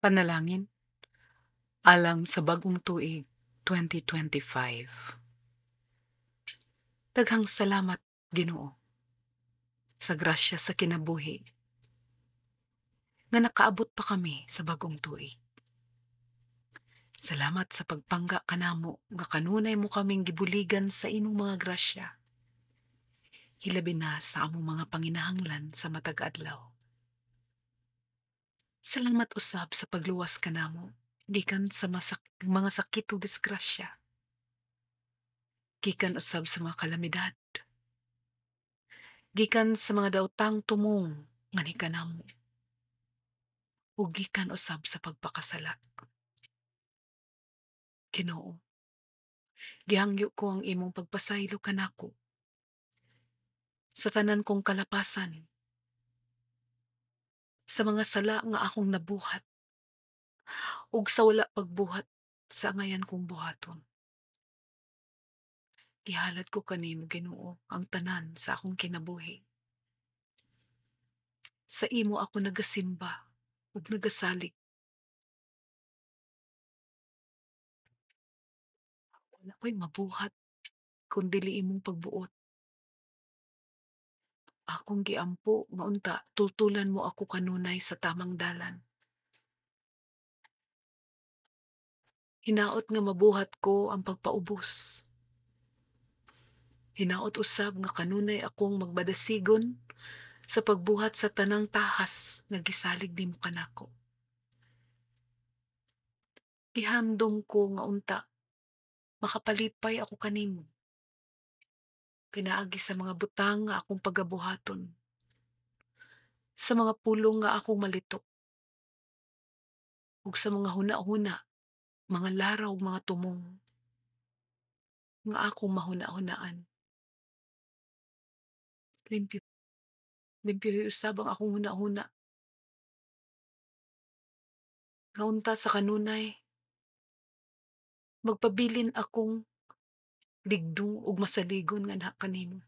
Panalangin alang sa bagong tuig 2025. Daghang salamat, Ginoo, sa grasya sa kinabuhi nga nakaabot pa kami sa bagong tuig. Salamat sa pagpangga kanamo nga kanunay mo kaming gibuligan sa imong mga grasya. Hilabi na sa among mga panginahanglan sa matag adlaw. Salamat usab sa pagluwas kanamo gikan sa mga sakit ug disgrasya. Gikan usab sa mga kalamidad. Gikan sa mga daotang tumong nga nikanamo. Ug gikan usab sa pagpakasala. Ginoo, gihangyo ko ang imong pagpasaylo kanako sa tanan kong kalapasan, sa mga sala nga akong nabuhat ug sa wala pagbuhat sa angayan kong buhaton. Gihalad ko kanimo, Ginoo, ang tanan sa akong kinabuhi. Sa imo ako nagasimba ug nagasalig. Wala ko'y mabuhat kun dili imong pagbuot. Akong giampo nga unta tultulan mo ako kanunay sa tamang dalan. Hinaot nga mabuhat ko ang pagpaubos. Hinaot usab nga kanunay akong magmadasigon sa pagbuhat sa tanang tahas nga gisalig nimo kanako. Gihandom ko nga unta makapalipay ako kanimo pinaagi sa mga butang nga akong pagabuhaton, sa mga pulong nga akong malitok, ug sa mga huna-huna, mga laraw ug mga tumong nga akong mahuna-hunaan. Limpyo. Limpyohi usab ang akong huna-huna. Nga unta sa kanunay, magpabilin akong ligdong ug masaligon nganha kanimo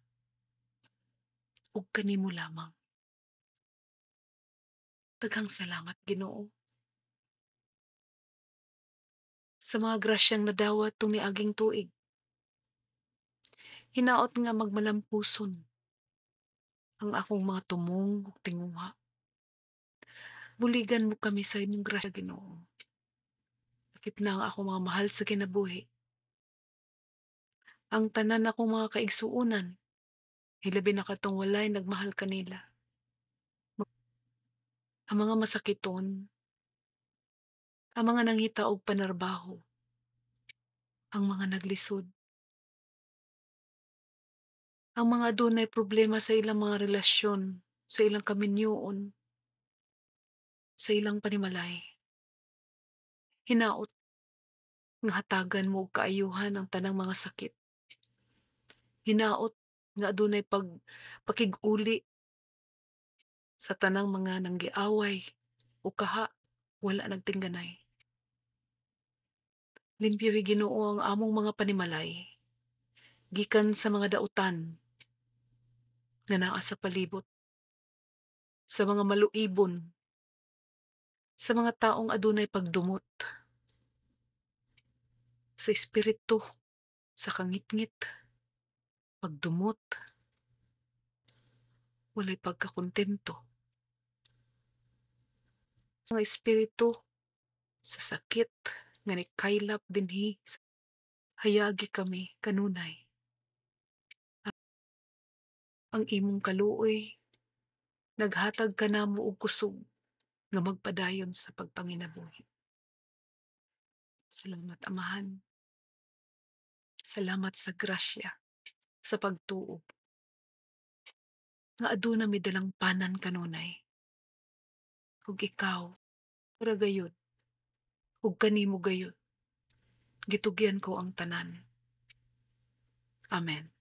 ug kanimo lamang. Daghang salamat, Ginoo, sa mga grasyang nadawat tung niaging tuig. Hinaot nga magmalampuson ang akong mga tumong ug tinguha. Buligan mo kami sa imong grasya, Ginoo. Lakip na ang akong mga mahal sa kinabuhi. Ang tanan akong mga kaigsuonan, hilabi na katong walay nagmahal kanila. Ang mga masakiton, ang mga nangita og panarbaho, ang mga naglisod, ang mga adunay problema sa ilang mga relasyon, sa ilang kaminyoon, sa ilang panimalay. Hinaot nga hatagan mo og kaayuhan ang tanang mga sakit. Hinaot nga adunay pagpakig-uli sa tanang mga nanggiaway o kaha wala nagtingganay. Limpyohi, Ginoo, ang among mga panimalay gikan sa mga dautan nga naa sa palibot, sa mga maluibon, sa mga taong adunay pagdumot, sa espiritu, sa kangitngit, pagdumot, walay pagkakontento, sa mga espiritu sa sakit nga nikaylap dinhi, hayagi kami kanunay ang imong kaluoy naghatag kanamo og kusog nga magpadayon sa pagpanginabuhi. Salamat, Amahan. Salamat sa grasya, sa pagtuo nga aduna mi dalangpanan kanunay. Ug ikaw ra gayud ug kanimo gayud gitugyan ko ang tanan. Amen.